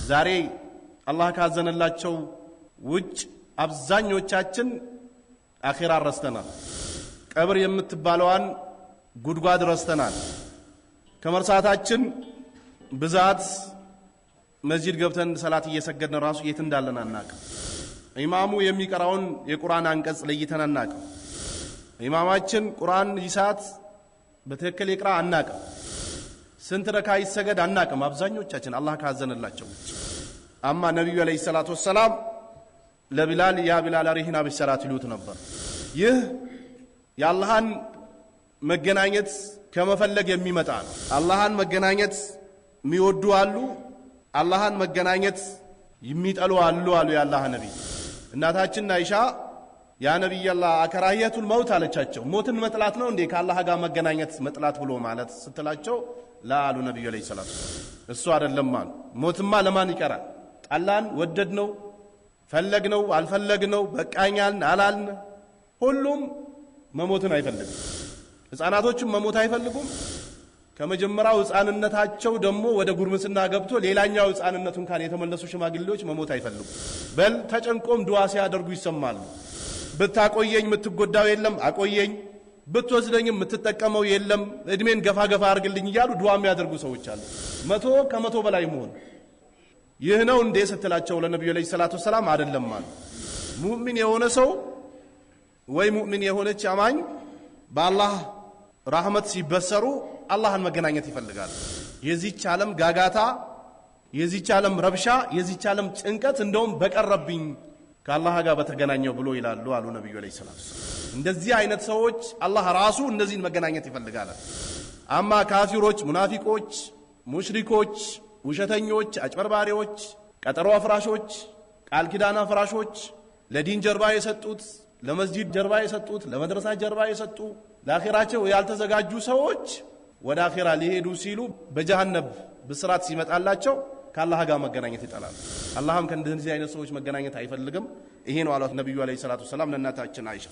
ዛሬ አላህ ካዘነላቸው ውጭ አብዛኞቻችን አኼራ ረስተናል። ቀብር የምትባለዋን ጉድጓድ ረስተናል። ከመርሳታችን ብዛት መስጂድ ገብተን ሰላት እየሰገድን ራሱ የት እንዳለን አናቅም። ኢማሙ የሚቀራውን የቁርአን አንቀጽ ለይተን አናቅም። ኢማማችን ቁርአን ይሳት በትክክል ይቅራ አናቅም። ስንት ረካ ይሰገድ አናቅም። አብዛኞቻችን አላህ ካዘነላቸው ውጭ። አማ ነቢዩ ዓለይሂ ሰላቱ ወሰላም ለቢላል ያ ቢላል አሪህና ቢሰላት ይሉት ነበር። ይህ የአላህን መገናኘት ከመፈለግ የሚመጣ ነው። አላህን መገናኘት የሚወዱ አሉ፣ አላህን መገናኘት የሚጠሉ አሉ አሉ የአላህ ነቢይ። እናታችን አይሻ ያ ነቢይ አላህ አከራህየቱል መውት አለቻቸው። ሞትን መጥላት ነው እንዴ ከአላህ ጋር መገናኘት መጥላት ብሎ ማለት ስትላቸው ላ አሉ ነቢዩ ዓለይሂ ሰላቱ እሱ አይደለም አሉ። ሞትማ ለማን ይቀራል? ጠላን፣ ወደድነው፣ ፈለግነው፣ አልፈለግነው፣ በቃኛልን አላልን፣ ሁሉም መሞትን አይፈልግም። ሕፃናቶችም መሞት አይፈልጉም። ከመጀመሪያው ሕፃንነታቸው ደግሞ ወደ ጉርምስና ገብቶ ሌላኛው ሕፃንነቱ እንኳን የተመለሱ ሽማግሌዎች መሞት አይፈልጉም። በል ተጨንቆም ዱዓ ሲያደርጉ ይሰማሉ። ብታቆየኝ የምትጎዳው የለም አቆየኝ፣ ብትወስደኝም የምትጠቀመው የለም፣ እድሜን ገፋ ገፋ አድርግልኝ እያሉ ዱዓ የሚያደርጉ ሰዎች አሉ። 100% በላይ መሆን ይህ ነው እንዴ ስትላቸው ለነቢዩ ዓለይሂ ሰላቱ ወሰላም አይደለም አሉ። ሙእሚን የሆነ ሰው ወይ ሙእሚን የሆነች አማኝ በአላህ ራህመት ሲበሰሩ አላህን መገናኘት ይፈልጋል። የዚች ዓለም ጋጋታ፣ የዚች ዓለም ረብሻ፣ የዚች ዓለም ጭንቀት እንደውም በቀረብኝ ከአላህ ጋር በተገናኘው ብሎ ይላሉ አሉ ነቢዩ ዓለይሂ ሰላቱ ወሰላም። እንደዚህ አይነት ሰዎች አላህ ራሱ እነዚህን መገናኘት ይፈልጋል። አማ ካፊሮች፣ ሙናፊቆች፣ ሙሽሪኮች፣ ውሸተኞች፣ አጭበርባሪዎች፣ ቀጠሮ አፍራሾች፣ ቃል ኪዳን አፍራሾች፣ ለዲን ጀርባ የሰጡት፣ ለመስጂድ ጀርባ የሰጡት፣ ለመድረሳ ጀርባ የሰጡ፣ ለአኼራቸው ያልተዘጋጁ ሰዎች ወደ አኼራ ሊሄዱ ሲሉ በጀሃነብ ብስራት ሲመጣላቸው ከአላህ ጋር መገናኘት ይጠላሉ። አላህም ከእንደዚህ አይነት ሰዎች መገናኘት አይፈልግም። ይሄ ነው አሏት ነቢዩ ዓለይሂ ሰላቱ ወሰላም ለእናታችን አይሻ።